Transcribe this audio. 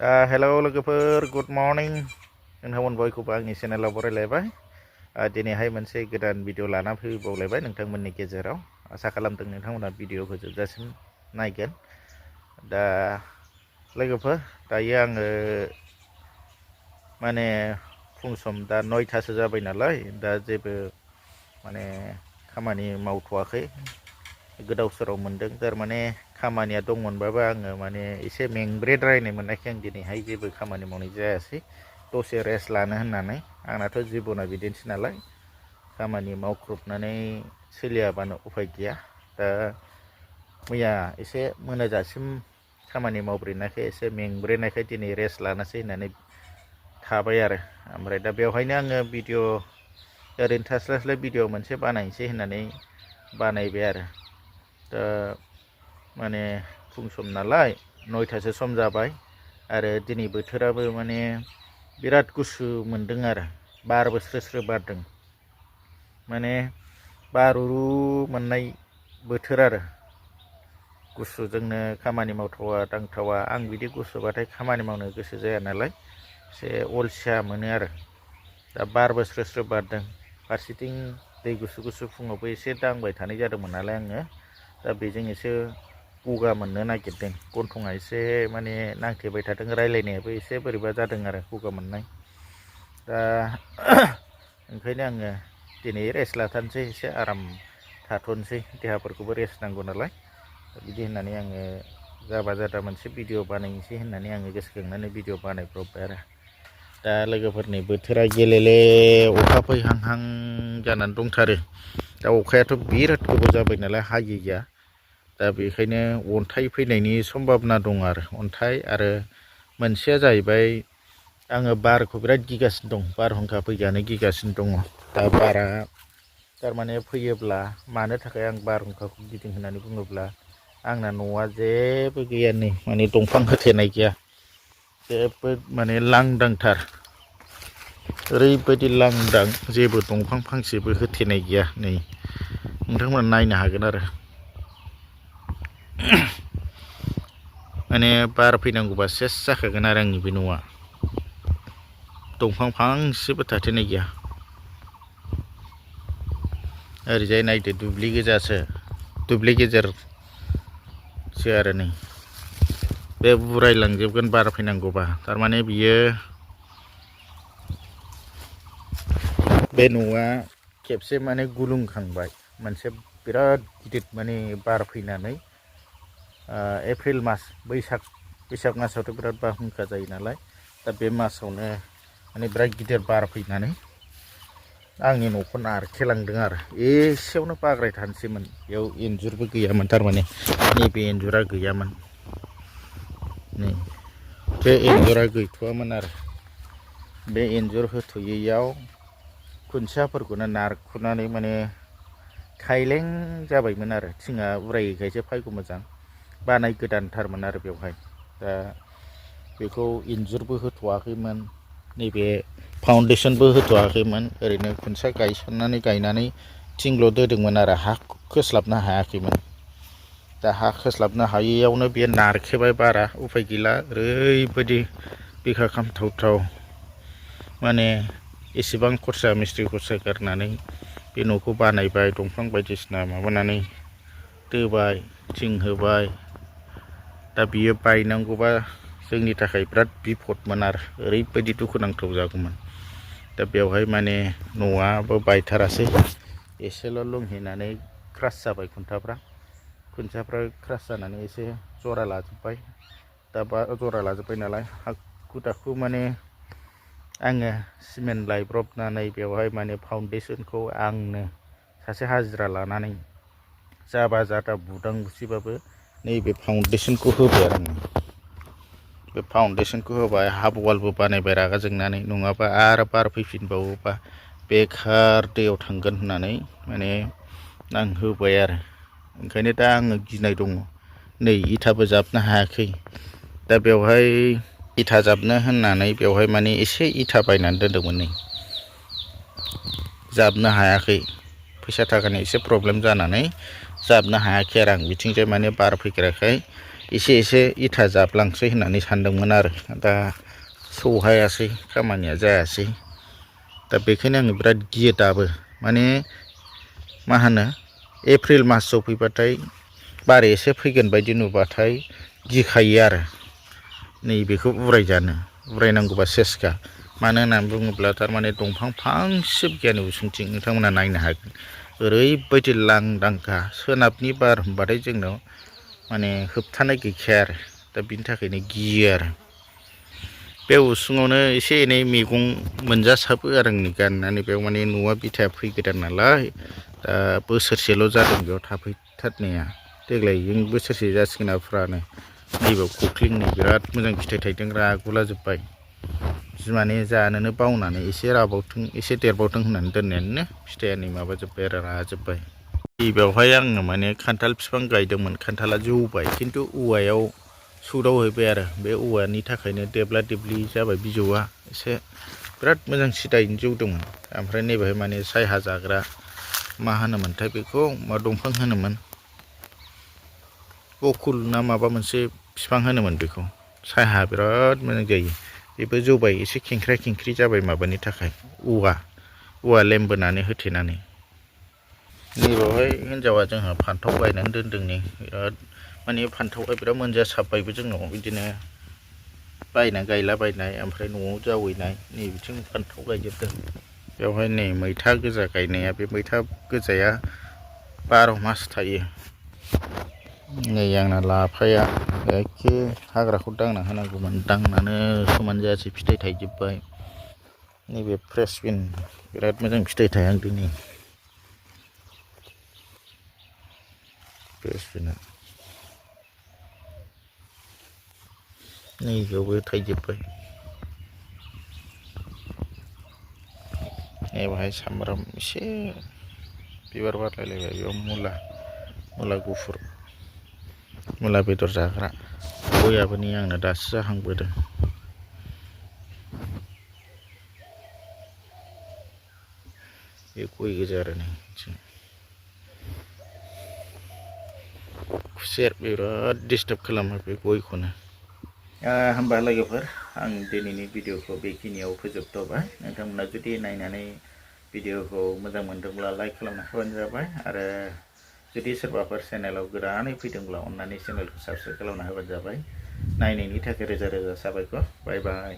hello लोगोफोर good morning नोंथांमोन बयखौबो आंनि चेनेलाव बरायलायबाय दिनैहाय मोनसे गोदान भिडिअ लाना फैबावलायबाय नोंथांमोननि गेजेराव आसा खालामदों नोंथांमोना भिडिअखौ जोबजासिम नायगोन दा लोगोफोर दायो आङो माने फुं सम दा 9थासो जाबाय नालाय दा जेबो माने खामानि मावथ'वाखै गोदाव सोराव मोनदों थारमाने खामानिया दंमोनबाबो आङो माने एसे मेंब्रेद्रायनाय मोननायखाय आं दिनैहाय जेबो खामानि मावनाय जायासै दसे रेस्ट लानो होननानै आंनाथ' जिबना बिदिनोसै नालाय खामानि मावख्रुबनानै सोलियाबानो उफाय गैया दा मैया एसे मोनाजासिम खामानि मावब्रेनायखाय एसे मेंब्रेनायखाय दिनै रेस्ट लानोसै होननानै थाबाय आरो ओमफ्राय दा बेवहायनो आङो भिडिअ ओरैनो थास्लायस्लाय भिडिअ मोनसे बानायनोसै होननानै बानायबाय आरो दा माने फुं सम नालाय 9थासो सम जाबाय आरो दिनै बोथोराबो माने बिराद गुसु मोनदों आरो बारबो स्रो स्रो बारदों माने बारुरु मोननाय बोथोर आरो गुसुजोंनो खामानि मावथावा दांथावा आं बिदि गुसुबाथाय खामानि मावनो गोसो जाया नालाय एसे अलसिया मोनो आरो दा बारबो स्रो स्रो बारदों फारसेथिं दै गुसु गुसु फुङावबो एसे दांबाय थानाय जादोंमोन नालाय आङो दा बेजों एसे गगा मोननो नागिरदों गन्थङा एसे माने नांथेबाय थादों रायलायनायाबो एसे बोरैबा जादों आरो गगा मोननाय दा ओंखायनो आङो दिनै रेस्ट लाथारनोसै एसे आराम थाथ'नोसै देहाफोरखौबो रेस्ट नांगौ नालाय बिदि होननानै आङो जाबा जादा मोनसे भिडिअ बानायनोसै होननानै आङो गोसोखांनानै भिडिअ बानायब्रबबाय आरो दा लोगोफोरनि बोथोरा गेलेले अखा फैहांहां जानानै दंथारो दा अखायाथ' बिराद गोबाव जाबाय नालाय हायैया दा बेखायनो अन्थाइ फैनायनि सम्भाबना दं आरो अन्थाइ आरो मोनसेया जाहैबाय आङो बारखौ बिराद गिगासिनो दं बारहुंखा फैजानो गिगासिनो दङ दा बारा थारमाने फैयोब्ला मानो थाखाय आं बारहुंखाखौ गिदों होननानै बुङोब्ला आंना न'आ जेबो गैया नै माने दंफां होथेनाय गैया जेबो माने लांदांथार ओरैबायदि लांदां जेबो दंफां फांसेबो होथेनाय गैया नै नोंथांमोना नायनो हागोन आरो माने बार फैनांगौबा सेस जाखागोन आरो आंनि बे न'आ दंफां फांसेबो थाथेनाय गैया ओरैजाय नायदो दुब्लि गोजासो दुब्लि गेजेरसो आरो नै बे बुरायलांजोबगोन बार फैनांगौबा थारमाने बियो बे न'आ खेबसे माने गुलुंखांबाय मोनसे बिराद गिदिर माने बार फैनानै एप्रिल मास बैसाग मासावथ' बिराद बारहुंखा जायो नालाय दा बे मासावनो माने बिराद गिदिर बार फैनानै आंनि न'खौ नारखेलांदों आरो एसेयावनो बाग्रायथारनोसैमोन बेयाव इन्जुरबो गैयामोन थारमाने नैबे इन्जुरा गैयामोन नै बे इन्जुरा गैथ'वामोन आरो बे इन्जुर होथ'यैयाव खुन्थियाफोरखौनो नारखुनानै माने खायलें जाबायमोन आरो थिङा उरायैखायसो फैगौ मोजां बानाय गोदानथारमोन आरो बेवहाय दा बेखौ इन्जुरबो होथ'वाखैमोन नैबे फाउन्डेसनबो होथ'वाखैमोन ओरैनो खुन्थिया गायनानै थिंल' दोदोंमोन आरो हा खोस्लाबनो हायाखैमोन दा हा खोस्लाबनो हायैयावनो बे नारखेबाय बारा उफाय गैला ओरैबायदि बिखा खामथावथाव माने एसेबां खरसा मिस्ट्रि खरसा गारनानै बे न'खौ बानायबाय दंफां बायदिसिना माबानानै दोबाय थिं होबाय दा बियो बायनांगौबा जोंनि थाखाय बिराद बिपदमोन आरो ओरैबायदि दुखुनांथाव जागौमोन दा बेवहाय माने न'आबो बायथारासै एसेल' लुंहैनानै क्रास जाबाय खुन्थियाफ्रा क्रास जानानै एसे जरा लाजोब्बाय दा जरा लाजोब्बाय नालाय हाखु दाखु माने आङो सिमेन्ट लायब्रबनानै बेवहाय माने फाउन्डेसनखौ आंनो सासे हाजिरा लानानै जाबा जादा बुदां बुसिबाबो नैबे फाउन्डेसनखौ होबाय आरो आङो बे फाउन्डेसनखौ होबाय हाफ वालबो बानायबाय रागा जोंनानै नङाबा आरो बार फैफिनबावोबा बेखार दैयाव थांगोन होननानै माने आं होबाय आरो ओंखायनो दा आङो गिनाय दङ नै इथाबो जाबनो हायाखै दा बेवहाय इथा जाबनो होननानै बेवहाय माने एसे इथा बायनानै दोनदोंमोन नै जाबनो हायाखै फैसा थाखानि एसे प्रब्लेम जानानै जाबनो हायाखै आरो आं बिथिंजाय माने बार फैग्राखाय एसे एसे इथा जाबलांसै होननानै सानदोंमोन आरो दा सौहायासै खामानिया जायासै दा बेखायनो आङो बिराद गियो दाबो माने मा होनो एप्रिल मास सफैबाथाय बार एसे फैगोन बायदि नुबाथाय गिखायो आरो नैबेखौ उरायनांगौबा सेसखा मानो होननानै बुङोब्ला थारमाने दंफां फांसे गैयानो उसुंथिं नोंथांमोना नायनो हागोन ओरैबायदि लांदांखा सोनाबनि बार होनबाथाय जोंनाव माने होबथानाय गैखाया आरो दा बिनि थाखायनो गियो आरो बे उसुङावनो एसे एनै मैगं मोनजासाबो आरो आंनि गाननानै बेयाव माने न'आ बिथाया फैगोदान नालाय दा बोसोरसेल' जादों बेयाव थाफैथारनाया देग्लायजों बोसोरसे जासिगोन आफोरानो नैबेयाव खख्लिंनि बिराद मोजां फिथाइ थाइदों रागुलाजोब्बाय बिमाने जानोनो बावनानै एसे राबावथों एसे देरबावथों होननानै दोननायानो फिथाइया नै माबाजोब्बाय आरो राजोब्बाय बेवहाय आङो माने खान्थाल बिफां गायदोंमोन खान्थाला जौबाय खिन्थु औवायाव सौदावहैबाय आरो बे औवानि थाखायनो देबला देबलि जाबाय बिजौआ एसे बिराद मोजां सिदायैनो जौदोंमोन ओमफ्राय नैबेहाय माने सायहा जाग्रा मा होनोमोनथाय बेखौ मा दंफां होनोमोन बकुल ना माबा मोनसे बिफां होनोमोन बेखौ सायहा बिराद मोजां जायो बेबो जौबाय एसे खेंख्रा खेंख्रि जाबाय माबानि थाखाय औवा लेमबोनानै होथेनानै नैबावहाय हिन्जावा जोंहा फान्थाव गायनानै दोन्दों नै बिराद माने फान्थावआ बिराद मोनजासाबबायबो जोंनाव बिदिनो बायना गायलाबायनाय ओमफ्राय न'आव जावैनाय नै बिथिं फान्थाव गायजोबदों बेवहाय नै मैथा गोजा गायनाया बे मैथा गोजाया 12 मास थायो नै आंना लाफाया एखे हाग्राखौ दांना होनांगौमोन दांनानै समान जायासै फिथाइ थाइजोब्बाय नैबे फ्रेसबिन बिराद मोजां फिथाइ थायहांदों नै फ्रेसबिना नैबेयावबो थाइजोब्बाय नैबेहाय सामब्राम एसे बिबार बारलायलायबाय बेयाव मुला गुफुर मुला बेदर जाग्रा गयाबो नै आंना दासो जाहांबोदों बे गय गोजा आरो नै खुसेर बिराद डिस्टार्ब खालामो बे गयखौनो होमबा लोगोफोर आं दिनैनि भिडिअखौ बेखिनियाव फोजोबथ'बाय नोंथांमोना जुदि नायनानै भिडिअखौ मोजां मोनदोंब्ला लाइक खालामना होबानो जाबाय आरो जुदि सोरबाफोर चेनेलाव गोदानै फैदोंब्ला अन्नानै चेनेलखौ साबस्क्राइब खालामना होबानो जाबाय नायनायनि थाखाय रोजा रोजा साबायखर बाय बाय